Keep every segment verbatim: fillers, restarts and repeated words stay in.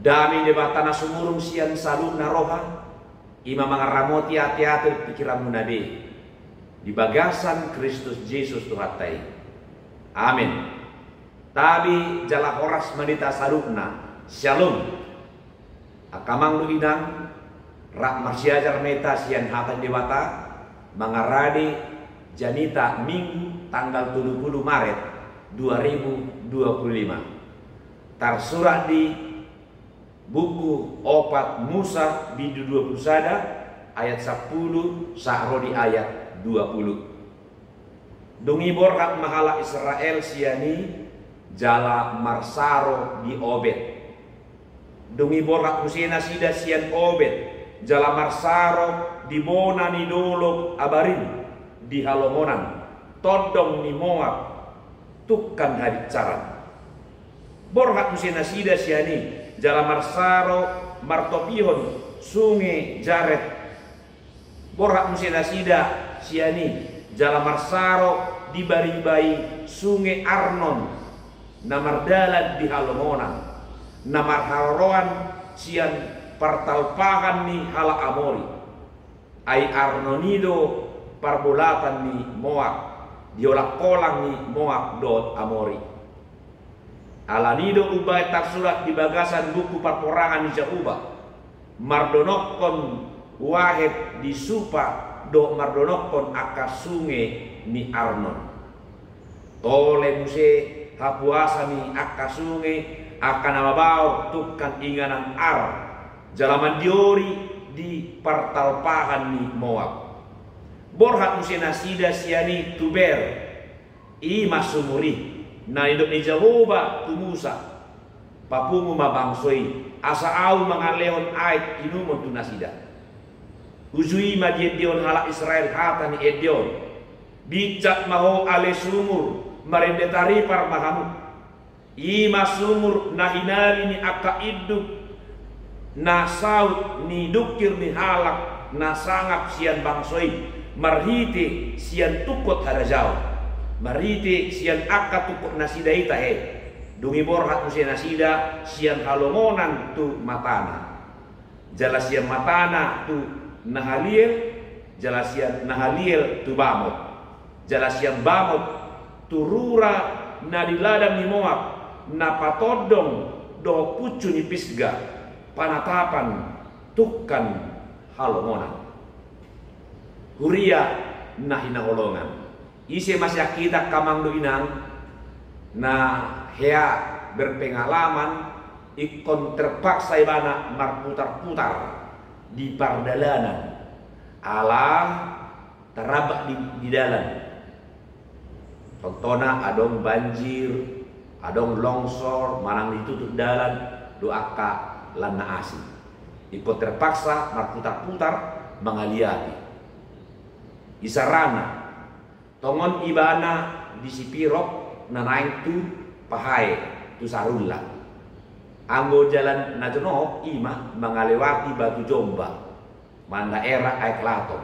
Dame ni Debata na sumurung sian saluhutna roha, i ma mangaramoti ateate dohot pingkiranmuna be di bagasan Kristus Jesus Tuhanta i. Amen. Tabe jala horas ma di hita saluhutna. Syalom. Angka amang dohot inang, rap marsiajar ma hita sian hata ni Debata, mangarade jamita Minggu tanggal tolu pulu Maret dua ribu dua pulu lima. Tarsurat di buku Opat Musa bindu dua pulu sada ayat sampulu sahat ro di ayat dua pulu. Dung i borhat ma halak Israel sian i jala marsaro di Obed. Dung i borhat muse nasida sian Obed jala marsaro di bona ni dolok Abarim di halongonan, tondong ni Moab, tungkan habinsaran. Borhat muse nasida sian i jala marsaro martopihon sunge Jared. Borhat muse nasida sian i jala marsaro di baribai sunge Arnon, na mardalan di halongonan, na marharoroan sian partalpahan ni halak Amori. Ai Arnon i do parbolatan ni Moab, di holangholang ni Moab dohot Amori. Alani do umbahen tarsurat di bagasan buku parporangan ni Jahowa, mardonokkon wahet di Supa dohot mardonokkon angka sunge ni Arnon. Tole muse hapuasa ni angka sunge, angka na mabaor tungkan inganan Ar, jala mandiori di partalpahan ni Moab. Borhat muse nasida sian i tu Beer, i ma sumur i, na nidok ni Jahowa tu Musa: Papungu ma bangso i, asa ahu mangalehon aek inumon tu nasida. Uju i ma diendehon halak Israel hata ni ende on: Binsat ma ho ale sumur, marende taripar ma hamu. I ma sumur na hinami ni angka induk na saut ni dungkir ni halak na sangap sian bangso i, marhite sian tungkot harajaon, marhite sian angka tungkot nasida i tahe. Dung i borhat muse nasida sian halongonan tu Matana, jala sian Matana tu Nahaliel, jala sian Nahaliel tu Bamot, jala sian Bamot tu rura na di ladang ni Moab, na patondong dohot puncu ni Pisga, panatapan tungkan halongonan. Huria na hinaholongan, ise ma sian hita, angka amang dohot inang, na hea berpengalaman, ingkon terpaksa ibana marputar-putar di pardalanan, ala tarabak di, di dalan? Contohna, adong banjir, adong longsor, manang ditutup dalan dohot angka lan na asing. Ingkon terpaksa marputar-putar mangaliati. Isarana, tongon ibana di Sipirok na naeng tu Pahae, tu Sarulla. Anggo jalan na jonok i ma mangalewati Batu Jomba, manang daerah Aek Laton.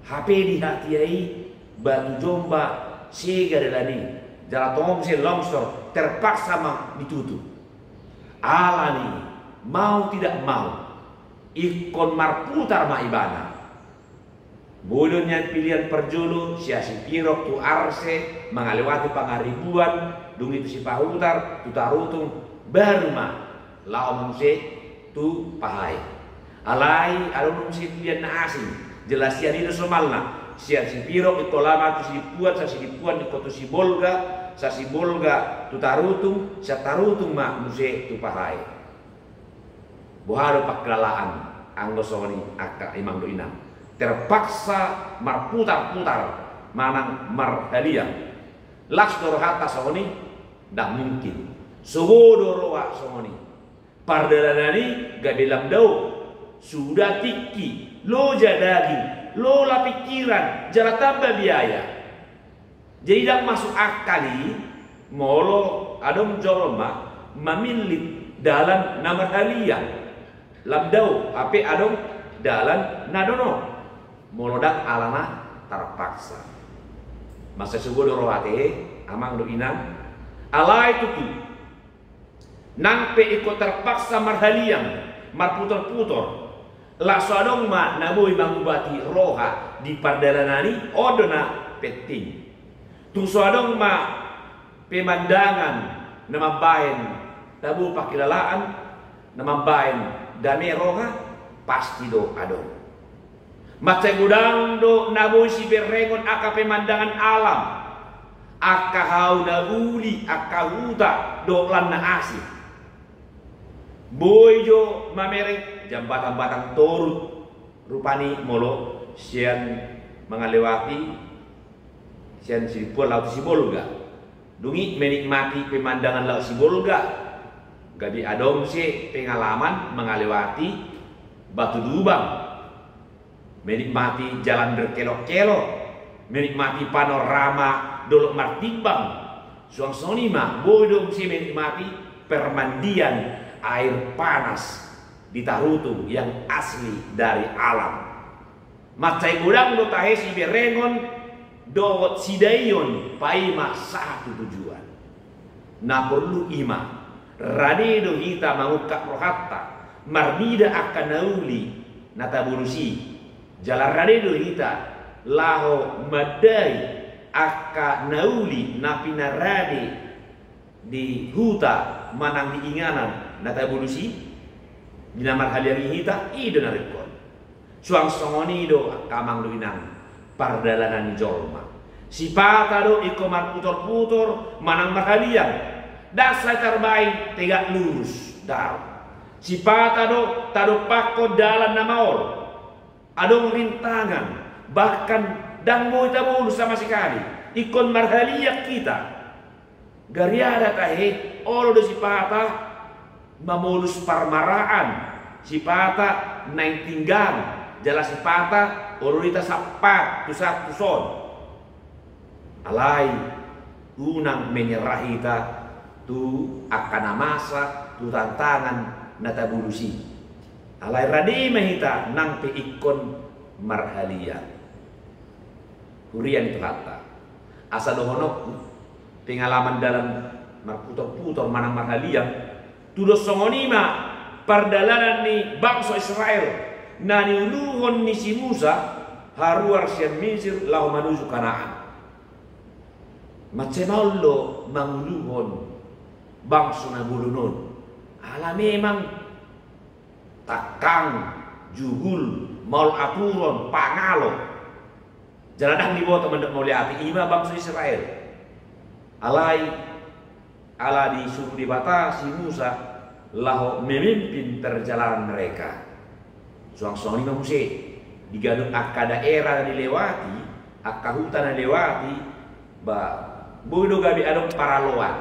Hape di hatiha i Batu Jomba sega dalan i, jala tongon muse longsor, terpaksa ma ditutup. Alani, mau tidak mau, ingkon marputar ma ibana. Boi do nian pilihan parjolo sian Sipirok tu Arse, mangalewati Pangaribuan, dung i tu Sipahutar, tu Tarutung, baru ma laho ma muse tu Pahae. Alai adong do muse pilihan na asing, jala sian i do somalna, sian Sipirok ingkon laho ma tu Sidimpuan, sian Sidimpuan ingkon tu Sibolga, sian Sibolga tu Tarutung, sian Tarutung ma muse tu Pahae. Boha do pangkilalaan anggo songon i, angka amang dohot inang? Terpaksa marputar-putar manang marhaliang. Las do rohanta songon i? Ndang mungkin. Sogo do roha songon i. Pardalanan i gabe lam dao, suda tingki, loja daging, lola pingkiran, jala tamba biaya. Jadi ndang masuk akal i molo adong jolma mamillit dalan na marhaliang, lam dao, hape adong dalan na dono, molo ndang alana tarpaksa. Mansai sogo do roha ate, amang dohot inang? Alai tutu, Nang pe ingkon terpaksa marhaliang, marputor-putor, laos so adong ma na boi mangubati roha di pardalanan i, on do na penting. Tung so adong ma pemandangan na mambahen tabo pangkilalaan, na mambahen dame roha, pasti do adong. Mansai godang do na boi siberengon angka pemandangan alam, angka hau na uli, angka huta dohot lan na asing. Boi jo mamereng jambatan Batang Toru rupani molo sian mangalewati sian Sidimpuan laho tu Sibolga. Dung i menikmati pemandangan laho Sibolga, gabe adong muse pengalaman mangalewati Batu Dubang, menikmati jalan berkelok-kelok, menikmati panorama Dolok Martimbang. Suang songon i ma boi do muse menikmati permandian air panas di Tarutung yang asli dari alam. Mansai godang do tahe siberengon dohot sidaion paima sahat tu tujuan. Na porlu i ma, rade do hita mangungkap rohanta, marnida angka na uli na tabolus i. Jala rade do hita laho mandai angka na uli na pinarade di huta manang di inganan na tabolus i. Di na marhaliang i hita, i do na ringkot. Suang songon i do angka amang dohot inang pardalanan ni jolma. Sipata do ingkon marputor-putor manang marhaliang, ndang sai tarbaen tegak lurus, daong. Sipata do tadompakkon dalan na maol. Adong rintangan, bahkan ndang boi tabolus sama sekali. Ingkon marhaliang hita. Gariada tahe, olo do sipata mamolus parmaraan, sipata naeng tinggang, jala sipata olo do hita sampat tu sahat tu son. Alai unang menyerah hita tu angka na masa, tu tantangan na tabolus i. Alai rade ma hita nang pe ingkon marhaliang. Huria ni Tuhanta, asa dohononku, pengalaman dalan marputor-putor manang marhaliang, tudos songon i ma pardalanan ni bangso Israel na niuluhon ni si Musa haruar sian Misir laho manuju Kanaan. Mansai maol do manguluhon bangso na bolon on, ala memang tangkang, jugul, maol aturon, pangalo. Jala ndang diboto mandok mauliate, i ma bangso Israel. Alai ala disuru Debata si Musa laho memimpin perjalanan mereka. Suang songon i ma muse, di ganup angka daerah na dilewati, angka huta na dilewati, ba, boi do gabe adong paraloan,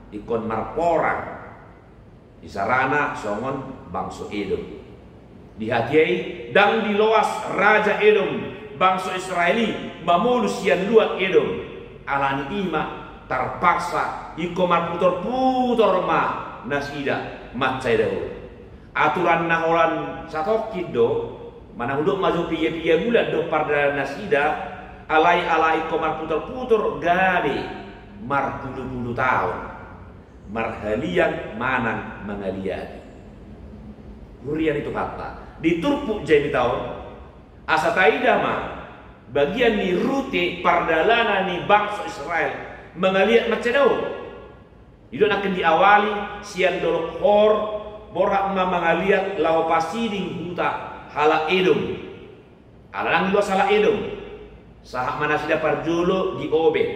ingkon marporang. Isarana songon bangso Edom. Di hatiha i, ndang diloas raja Edom bangso Israel i mamolus sian luat Edom. Alani i ma tarpaksa ingkon marputor-putor ma nasida mansai dao. Aturan na holan satongkin do, manang hudok ma jo piga-piga bulan do pardalanan nasida, alai ala ingkon marputor-putor gabe marpulu-pulu taon. Marhaliang manang mangaliati. Huria ni Tuhanta, di turpuk jamita on, asa taida ma bagian ni rute pardalanan ni bangso Israel mangaliat mansai dao. Didok nangkin diawali sian Dolok Hor, borhat ma mangaliat laho pasiding huta halak Edom. Ala ndang diloas halak Edom, sahat ma nasida parjolo di Obed.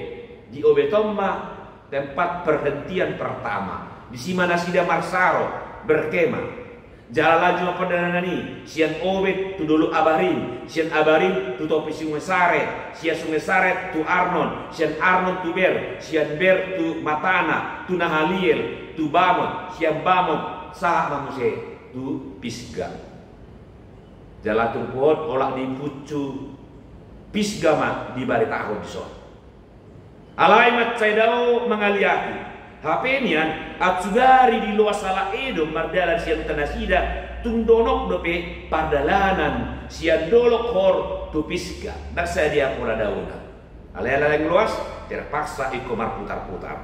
Di Obed on ma tempat perhentian pertama. Disi ma nasida marsaro, berkemah. Jala laju ma pardalanan i sian Obed tu Dolok Abarim, sian Abarim tu topi Sungai Saret, sian Sungai Saret tu Arnon, sian Arnon tu Ber, sian Ber tu Matana, tu Nahaliel, tu Bamot, sian Bamot sahat ma muse tu Pisga. Jala turpuk on olat ni punsu Pisga ma dibaritahon dison. Alai mansai dao mangaliati. Hape nian, aut sugari diloas halak Edom mardalan sian huta nasida, tung donok dope pardalanan sian Dolok Hor tu Pisga. Ndang sadia pola daona. Alai ala ndang loas, terpaksa ingkon marputar-putar.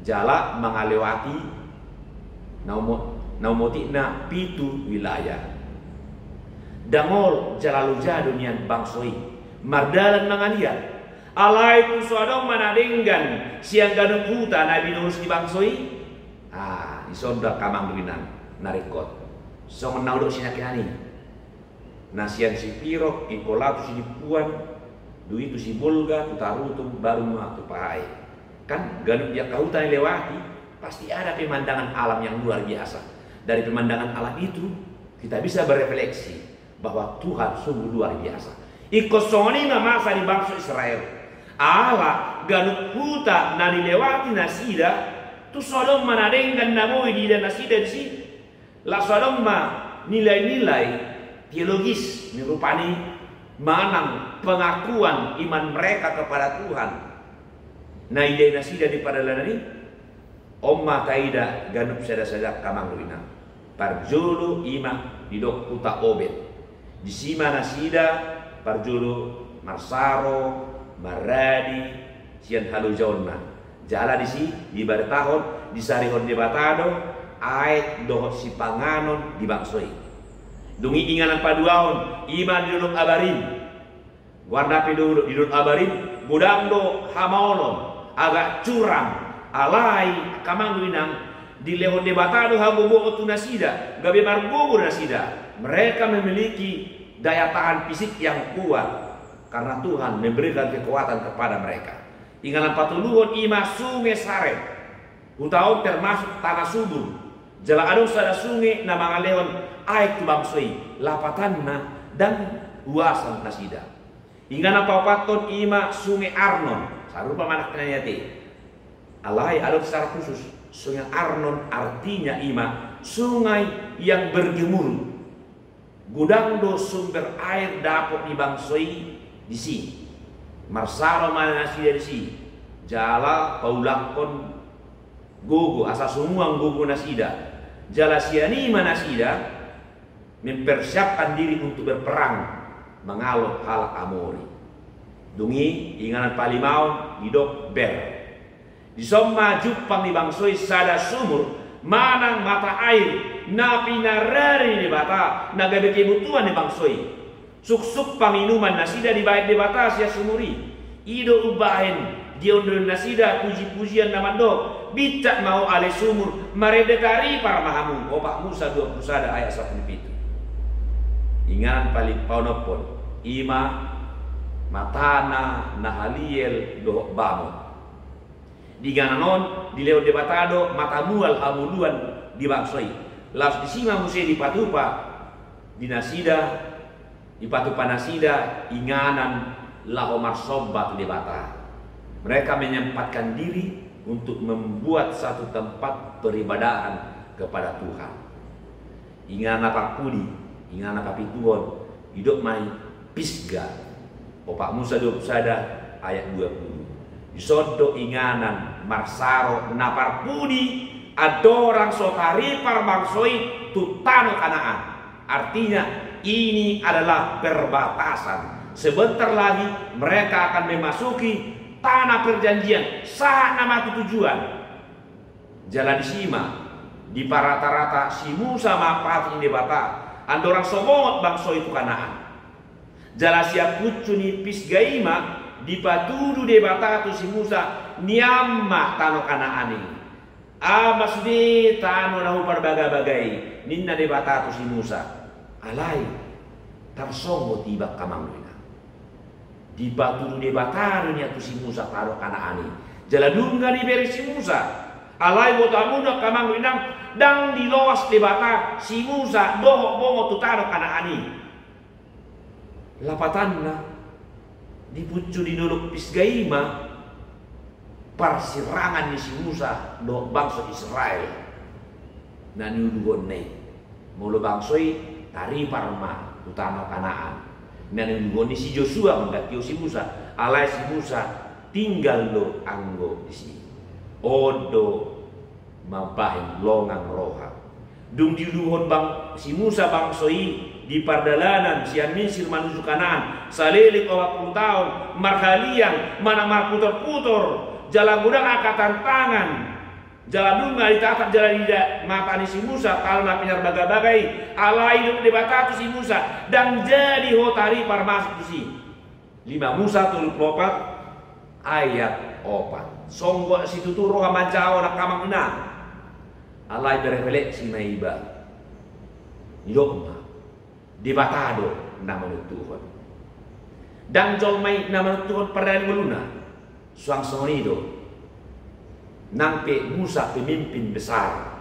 jala mangalewati na umo-, na umotikna pitu wilayah. Dangol jala loja do nian bangso i mardalan mangaliat. Alai tung so adong ma na denggan sian ganup huta na binoros ni bangso i. Ah, dison do angka amang dohot inang na ringkot. Songon na hudok sian nangkiningan i. Na sian Sipirok ingkon laho tu Sidimpuan, dung i tu Sibolga, tu Tarutung, baru ma tu Pahae. Kan ganup di angka huta na dilewati pasti ada pemandangan alam yang luar biasa. Dari pemandangan alam itu kita bisa berefleksi bahwa Tuhan sungguh luar biasa. Ingkon songon i ma masa ni bangso Israel. Ala ganup huta na dilewati nasida, tung so adong ma na denggan na boi diida nasida disi. Laos adong ma nilai-nilai teologis ni rupani manang pengakuan iman mereka kepada Tuhan na idahi nasida di pardalanan i. On ma taida ganup sada-sada angka amang dohot inang. Parjolo i ma didok huta Obed. Disi ma nasida parjolo marsaro, maradi sian halojaonna. Jala disi dibaritahon, disarihon Debata do aek dohot sipanganon di bangso i. Dung i inganan paduahon, i ma di Dolok Abarim. Goarna pe do di Dolok Abarim, godang do hamaolon, agak curam, alai angka amang dohot inang, dilehon Debata do hagogoon tu nasida, gabe margogo nasida. Mereka memiliki daya tahan fisik yang kuat karena Tuhan memberikan kekuatan kepada mereka. Inganan patoluhon i ma Sunge Saret. Huta on termasuk tanah subur. Jala adong sada sunge na mangalehon aek tu bangso i, lapatanna ndang huaso nasida. Inganan paopathon i ma Sunge Arnon, sarupa ma nangkiningan i ate. Alai adong secara khusus, Sunge Arnon artinya i ma sungai yang bergemuruh. Godang do sumber air dapot ni bangso i disi. Marsaro ma nasida disi, jala paulakhon gogo, asa sumuang gogo nasida. Jala sian i ma nasida mempersiapkan diri untuk berperang mangalo halak Amori. Dung i inganan palimaon didok Ber. Dison ma jumpang ni bangso i sada sumur manang mata air na pinarade ni Debata na gabe kebutuhan ni bangso i. Suksuk panginuman nasida dibahen Debata sian sumur i. I do umbahen diondolhon nasida puji-pujian na mandok, bincak ma ho ale sumur, marende taripar ma hamu, Opat Musa dua pulu sada ayat sampulu pitu. Inganan palipaonomhon, i ma matana na haliel dohot bamot. Di inganan on dilehon Debata do mata mual hamuluan di bangso i. Laos disi ma muse dipatupa di nasida, dipatupa nasida inganan laho marsomba tu Debata. Mereka menyempatkan diri untuk membuat satu tempat peribadahan kepada Tuhan. Inganan na parpudi, inganan na papituhon, didok ma i Pisga. Opat Musa dua pulu sada ayat dua pulu. Dison do inganan marsaro na parpudi andorang so taripar bangso i tu tano Kanaan. Artinya, ini adalah perbatasan. Sebentar lagi mereka akan memasuki tanah perjanjian, sahat nama tu tujuan. Jala disi ma, diparata-rata si Musa ma patik ni Debata, andorang so bongot bangso i tu Kanaan. Jala sian puncu ni Pisga i ma, dipatudu Debata tu si Musa, nian ma tano Kanaan i. Aha ma sude tano na huparbagabaga i, ninna Debata tu si Musa. Alai, tarsonggot iba angka amang dohot inang. Dipatudu Debata do nian tu si Musa tano Kanaan i. Jala dung i dibereng si Musa. Alai boto hamu do angka amang dohot inang, ndang diloas Debata si Musa dohot bongot tu tano Kanaan i. Lapatanna, di puncu ni dolok Pisga i ma parsirangan ni si Musa dohot bangso Israel na niuluhonna i. Molo bangso i taripar ma tu tano Kanaan. Na niuluhon ni si Josua mangganti si Musa. Alai si Musa tinggal do anggo disi. On do mambahen longang roha. Dung diuluhon bang, si Musa bangso i di pardalanan sian Misir manuju Kanaan, saleleng opat pulu taon, marhaliang, manang marputor-putor, jala godang angka tantangan. Jala nunga ditatap jala diida mata ni si Musa tano na pinarbagabaga i. Alai didok Debata tu si Musa, ndang jadi ho tariparmasuk tusi. Lima Musa tolu pulu opat ayat opat. Songgop situtu roha manjalo angka amang inang. Alai berefleksi ma iba. Didok ma, Debata do na manontuhon. Ndang jolma i na manontuhon pardalan ni ngoluna. Suang songon i do nang pe Musa pemimpin besar,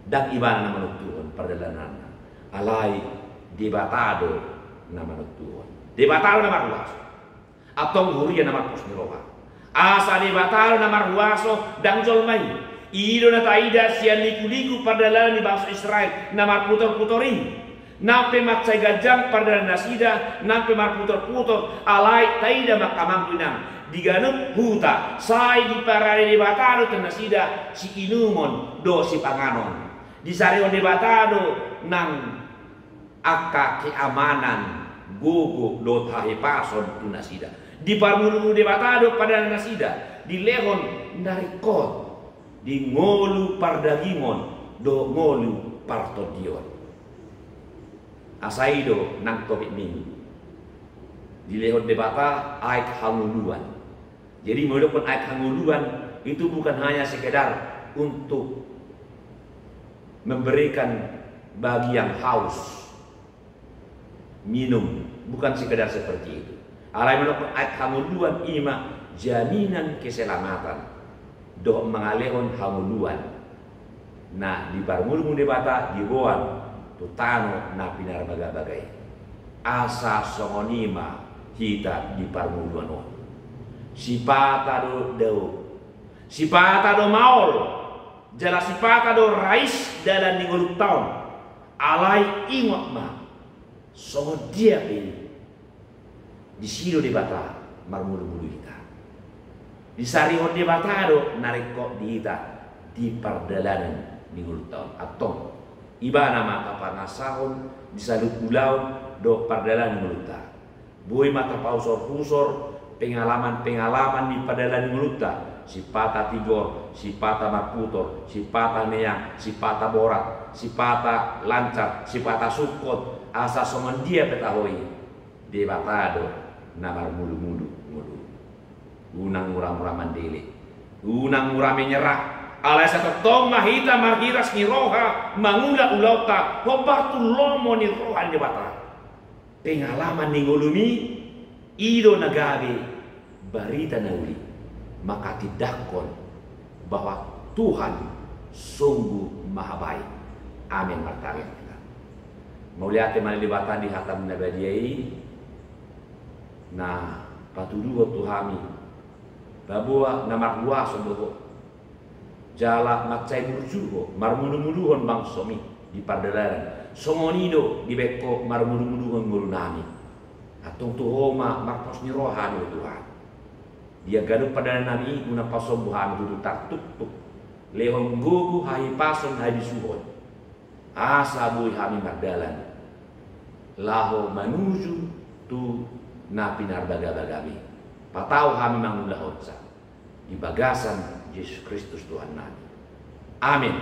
ndang ibana na manontuhon pardalananna, alai Debata do na manontuhon. Debata do na marhuaso. Antong huria na marpos ni roha, asa Debata do na marhuaso, ndang jolma i. I do na taida sian liku-liku pardalanan ni bangso Israel na marputor-putor i. Nang pe mansai ganjang pardalanan nasida, nang pe marputor-putor, alai taida ma angka amang inang, di ganup huta sai diparade Debata do tu nasida siinumon dohot sipanganon. Disarihon Debata do nang angka keamanan, gogo dohot hahipason tu nasida. Diparmudumudu Debata do pardalanan nasida, dilehon na ringkot di ngolu pardagingon dohot ngolu partondion. Asa i do nang topik Minggu, dilehon Debata aek hangoluan. Jadi molo didokhon aek hangoluan, itu bukan hanya sekedar untuk memberikan bagi yang haus minum, bukan sekedar seperti itu. Alai molo didokhon aek hangoluan, i ma jaminan keselamatan dohot mangalehon hangoluan na diparmudumudu Debata diboan tu tano na pinarbagabaga i. Asa songon i ma hita di parngoluan on. Sipata do dao, sipata do maol, jala sipata do rais dalan ni ngolunta on. Alai ingot ma, songon dia pe i, disi do Debata marmudumudu hita. Disarihon Debata do na ringkot di hita di pardalanan ni ngolunta on. Antong, ibana ma tapangasahon di saluhut ulaon dohot pardalanan ni ngolunta. Boi ma tapahusor-husor pengalaman-pengalaman di pardalanan ni ngolunta, sipata tigor, sipata marputor, sipata neang, sipata borat, sipata lancar, sipata sungkot, asa songon dia pe taho i, Debata do na marmudumudu ngolu. Unang mura-mura mandele, unang mura menyerah. Alai sai tongtong ma hita marhiras ni roha mangula ulaonta hombar tu lomo ni roha ni Debata. Pengalaman ni ngolumi, i do na gabe barita na uli, manghatindanghon bahwa Tuhan sungguh maha baik. Amin. Martangiang hita. Mauliate ma di Debata di hataM na badia i, na patuduhon tu hami, paboa na marhuaso do Ho, jala mansai burju Ho marmudumuduhon bangsoMi di pardalanan. Songon i do dibaen Ho marmudumuduhon ngolunami. Antong tu Ho ma marpos ni roha hami, Tuhan. Di angka ganup pardalanannami i unang pasombu hami tutu, tartuktuk lehon gogo, hahipason, habisuhon, asa boi hami mardalan laho manuju tu na pinarbagabagaMi. Patau hami mangulahonsa di bagasan Jesus Kristus Tuhannami. Amin.